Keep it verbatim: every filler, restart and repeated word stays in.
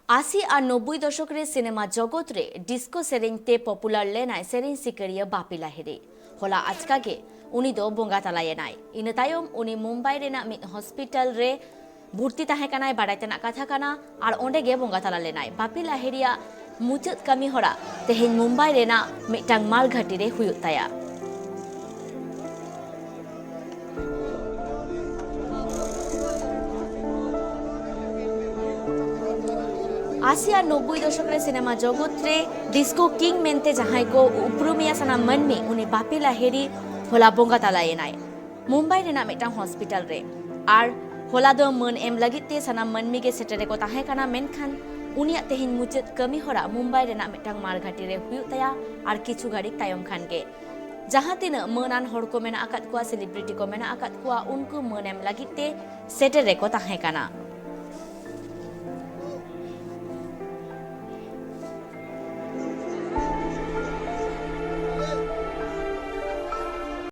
ᱟᱥᱤ ᱟᱨ ᱱᱚᱵᱵᱳᱭ ᱫᱚᱥᱚᱠ ᱨᱮ ᱥᱤᱱᱮᱢᱟ ᱡᱚᱜᱚᱛ ᱨᱮ ᱰᱤᱥᱠᱳ ᱥᱮᱨᱮᱧ ᱛᱮ ᱯᱚᱯᱩᱞᱟᱨ ᱞᱮᱱᱟᱭ ᱥᱮᱨᱮᱧ ᱥᱤᱠᱟᱹᱨᱤᱭᱟᱹ ᱵᱟᱯᱤ ᱞᱟᱦᱤᱲᱤ᱾ ᱦᱚᱞᱟ ᱟᱪᱠᱟ ᱜᱮ ᱩᱱᱤ ᱫᱚ ᱵᱚᱸᱜᱟ ᱛᱟᱞᱟᱭᱮᱱᱟᱭ᱾ ᱤᱱᱟᱹ ᱛᱟᱭᱚᱢ ᱩᱱᱤ ᱢᱩᱢᱵᱟᱭ ᱨᱮᱱᱟᱜ ᱢᱤᱫ ᱦᱚᱥᱯᱤᱴᱟᱞ ᱨᱮ ᱵᱷᱩᱨᱛᱤ ᱛᱟᱦᱮᱸ ᱠᱟᱱᱟᱭ, ᱵᱟᱰᱟᱭ ᱛᱮᱱᱟᱜ ᱠᱟᱛᱷᱟ ᱠᱟᱱᱟ, ᱟᱨ ᱚᱸᱰᱮ ᱜᱮ ᱵᱚᱸᱜᱟ ᱛᱟᱞᱟ ᱞᱮᱱᱟᱭ᱾ ᱵᱟᱯᱤ ᱞᱟᱦᱤᱲᱤᱭᱟᱜ ᱢᱩᱪᱟᱹᱫ ᱠᱟᱹᱢᱤ ᱦᱚᱨᱟ ᱛᱮᱦᱮᱧ ᱢᱩᱢᱵᱟᱭ ᱨᱮᱱᱟᱜ ᱢᱤᱫᱴᱟᱝ ᱢᱟᱞ ᱜᱷᱟᱹᱴᱤ ᱨᱮ ᱦᱩᱭᱩᱜ ᱛᱟᱭᱟ᱾ ᱟᱥᱤ ᱟᱨ ᱱᱚᱵᱵᱳᱭ ᱫᱚᱥᱚᱠ ᱨᱮ ᱥᱤᱱᱮᱢᱟ ᱡᱚᱜᱚᱛ ᱨᱮ ᱰᱤᱥᱠᱳ ᱠᱤᱝ ᱢᱮᱱᱛᱮ ᱡᱟᱦᱟᱸᱭ ᱠᱚ ᱩᱯᱨᱩᱢᱮᱭᱟ ᱥᱟᱱᱟᱢ ᱢᱟᱹᱱᱢᱤ, ᱩᱱᱤ ᱵᱟᱯᱤ ᱞᱟᱦᱤᱲᱤ ᱦᱚᱞᱟ ᱵᱚᱸᱜᱟ ᱛᱟᱞᱟᱭᱮᱱᱟᱭ ᱢᱩᱢᱵᱟᱭ ᱨᱮᱱᱟᱜ ᱢᱤᱫᱴᱟᱝ ᱦᱚᱥᱯᱤᱴᱟᱞ ᱨᱮ᱾ ᱟᱨ ᱦᱚᱞᱟ ᱫᱚ ᱢᱟᱹᱱ ᱮᱢ ᱞᱟᱹᱜᱤᱫ ᱛᱮ ᱥᱟᱱᱟᱢ ᱢᱟᱹᱱᱢᱤ ᱜᱮ ᱥᱮᱴᱮᱨ ᱨᱮᱠᱚ ᱛᱟᱦᱮᱸ ᱠᱟᱱᱟ, ᱢᱮᱱᱠᱷᱟᱱ ᱩᱱᱤᱭᱟᱜ ᱛᱮᱦᱮᱧ ᱢᱩᱪᱟᱹᱫ ᱠᱟᱹᱢᱤ ᱦᱚᱨᱟ ᱢᱩᱢᱵᱟᱭ ᱨᱮᱱᱟᱜ ᱢᱤᱫᱴᱟᱝ ᱢᱟᱲᱜᱷᱟᱴᱤ ᱨᱮ ᱦᱩᱭᱩᱜ ᱛᱟᱭᱟ ᱟᱨ ᱠᱤᱪᱷᱩ ᱜᱷᱟᱹᱲᱤᱡ ᱛᱟᱭᱚᱢ ᱠᱷᱟᱱ ᱜᱮ᱾ ᱡᱟᱦᱟᱸ ᱛᱤᱱᱟᱹᱜ ᱢᱟᱹᱱᱟᱱ ᱦᱚᱲ ᱠᱚ ᱢᱮᱱᱟᱜ ᱟᱠᱟᱫ ᱠᱚᱣᱟ, ᱥᱮᱞᱤᱵᱨᱤᱴᱤ ᱠᱚ ᱢᱮᱱᱟᱜ ᱟᱠᱟᱫ ᱠᱚᱣᱟ, ᱩᱱᱠᱩ ᱢᱟᱹᱱ ᱮᱢ ᱞᱟᱹᱜᱤᱫ ᱛᱮ ᱥᱮᱴᱮᱨ ᱨᱮᱠᱚ ᱛᱟᱦᱮᱸ ᱠᱟᱱᱟ᱾